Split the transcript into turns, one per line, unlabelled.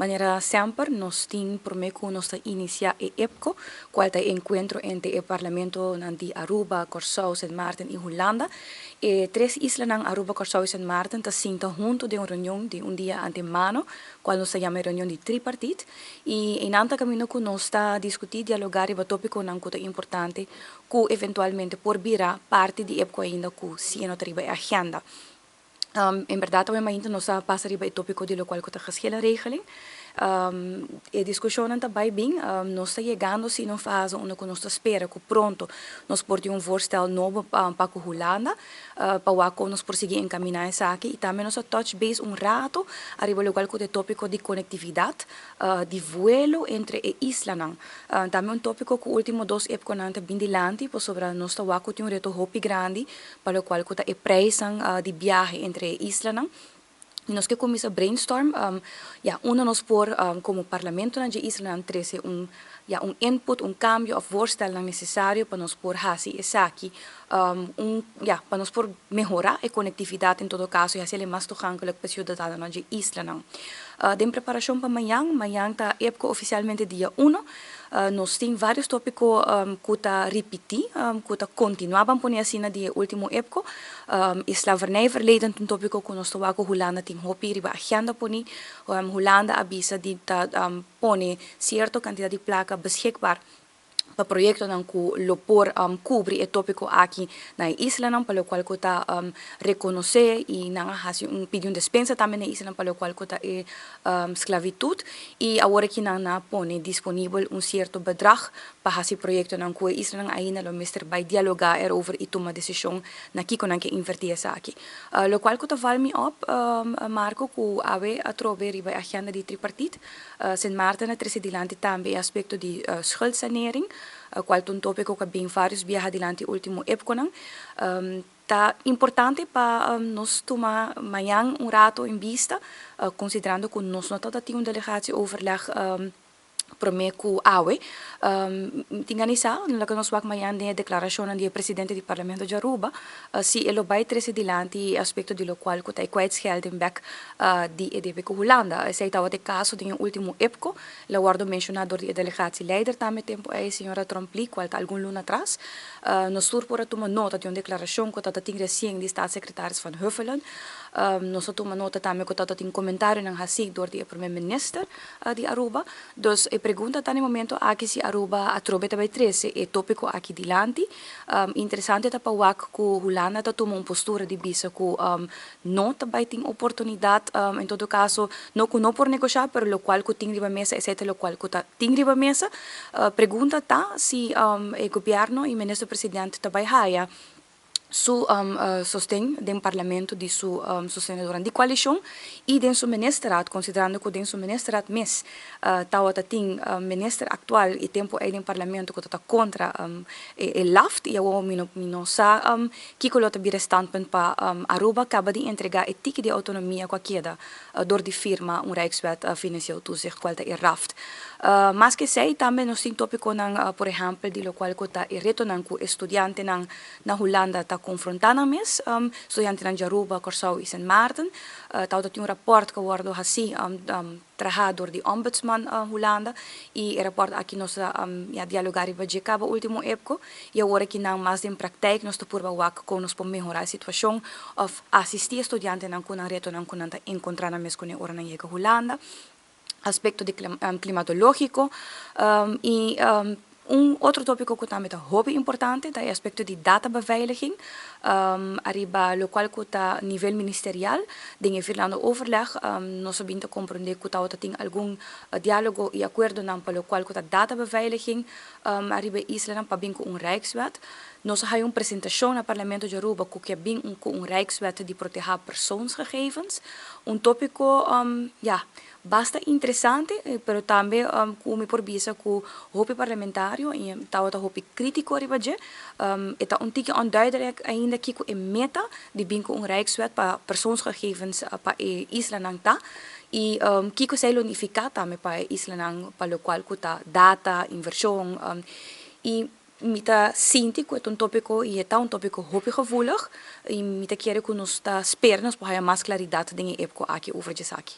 Manera semper, nos tin prome cu nos ta inicia e EPCO, cual ta e encuentro entre e parlamentonan di Aruba, Corsou, Sint Maarten y Hulanda. E tres islanan Aruba, Corsou y Sint Maarten ta sinta hunto den un reunion di un dia antemano, cual nos ta yama e reunion di tripartiet. Y eynan ta caminda cu nos ta discuti, dialoga riba topiconan cu ta importante cu eventualmente por bira parti di EPCO ainda cu si e no ta riba e agenda. En berdad awe mainta nos a pasa riba e topico di locual cu ta geschillenregeling. E discusionnan ta bay bin. Nos ta yegando si na un fase unda cu nos ta spera cu pronto nos por tin un voorstel nobo pa cu Hulanda pa wak con nos por sigui encamina esaki. Y tambe nos a touch base un rato ariba locual cu ta e topico di conectividad di vuelo entre e islanan. Tambe un topico cu ultimo dos epconan ta bin dilanti pasobra nos ta wak cu tin un reto hopi grandi pa locual cu ta e prijsnan di biahe entre e islanan. Y nos ke cuminsa brainstorm, ya, unda nos por como parlamentonan dje islanan trece un, ya, un input, un cambio of voorstelnan necesario pa nos por haci esaki, un, ya, pa nos por mehora e conectividad en todo caso y haciele mas toegankelijk pa e ciudadanonan dje islanan. Den preparacion pa mañan, mañan ta EPCO oficialmente dia uno. Nos tin varios topico cu ta ripiti, cu ta continua, ban pone asina, di e ultimo EPCO. E slavernijverleden ta un topico cu nos ta wak cu Hulanda tin hopi riba agenda poni. Hulanda a bisa di ta pone cierto cantidad di placa beschikbaar pa proyectonan cu lo por cubri e topico aki na e islanan, pa locual cu ta reconoce y nan a haci un pidi un despensa tambe na e islanan pa locual cu ta e sclavitud, y awor aki nan a pone disponibel un cierto bedrag pa haci proyectonan cu e islanan ainda lo mester bay dialoga erover y tuma decision na kico nan ke inverti esaki. Locual cu ta val mi op, Marco, cu awe atrobe riba e agenda di tripartiet, Sint Maarten a trece dilanti tambe e aspecto di schuldsanering, cual ta un topico cu a bin varios biaha dilanti ultimo epconan. Ta importante pa nos tuma mañan un rato en bista, considerando cu nos no tabata tin un delegatieoverleg prome cu awe. Tin gana di sa, loke nos wak mañan den e declaracionnan di e presidente di Parlamento di Aruba, si e lo bay trece dilanti e aspecto di locual cu ta e kwijtschelding bek di e debe cu Hulanda. Esey tabata e caso den e ultimo EPCO, el a wordo menciona dor di e delegatieleider tambe tempo ey, señora Tromp-Lee, cual ta algun luna atras. Nos tur por a tuma nota di un declaracion cu tabata tin recien di staatssecretaris Van Huffelen. Nos a tuma nota tambe cu tabata tin comentarionan haci dor di e primer minister di Aruba. Dus e pregunta ta na e momento aki si Aruba atrobe ta bay trece e topico aki dilanti. Interesante ta pa wak cu Hulanda ta tuma un postura di bisa cu no ta bay tin oportunidad, en todo caso no cu no por negosha, pero locual cu tin riba mesa esey ta locual cu ta tin riba mesa. Pregunta ta si e gobierno y minister president ta bay haya su sosten den parlamento di su sostenedornan di coalicion y den su ministerraad, considerando cu den su ministerraad mes tawata tin minister actual y tempo ey den parlamento cu ta contra e LAFT, y awor mi no sa kico lo ta bira e standpunt pa Aruba caba di entrega e tiki di autonomia cu a keda dor di firma un Rijkswet Financieel Toezicht cual ta e RAFT. Mas ke esey tambe nos tin topiconan por ehempel di locual cu ta e retonan cu e studiantenan na Hulanda ta confronta nan mes, studiantenan di Aruba, Corsou y Sint Maarten. Tawata tin un rapport cu a wordo haci traha dor di Ombudsman Hulanda y e rapport aki nos a ya dialoga riba dje caba ultimo epco y awor aki nan mas den praktijk nos ta purba wak con nos por mehora e situacion of asisti e studiantenan cu nan retonan cu nan ta encontra nan mes cune ora nan yega Hulanda. Aspecto di climatologico y un otro topico cu tambe ta hopi importante ta e aspecto di databeveiliging ariba locual cu ta nivel ministerial. Den e vierlandenoverleg nos a bin ta comprende cu tawata tin algun dialogo y acuerdonan pa locual cu ta databeveiliging ariba e islanan pa bin cu un rijkswet. Nos a haya un presentacion na Parlamento di Aruba cu ke bin cu un rijkswet di proteha persoonsgegevens. Un topico, ya, basta interesante, pero tambe cu mi por bisa cu hopi parlamentario y tawata hopi critico riba dje. E ta un tiki onduidelijk ainda kico e meta di bin cu un rijkswet pa persoonsgegevens pa e islanan ta y kico esey lo nifica tambe pa e islanan pa locual cu ta data, inversion y mi ta sinti cu e ta un topico y e ta un topico hopi gevoelig y mi ta kere cu nos ta spera nos por haya mas claridad den e epco aki over djesaki.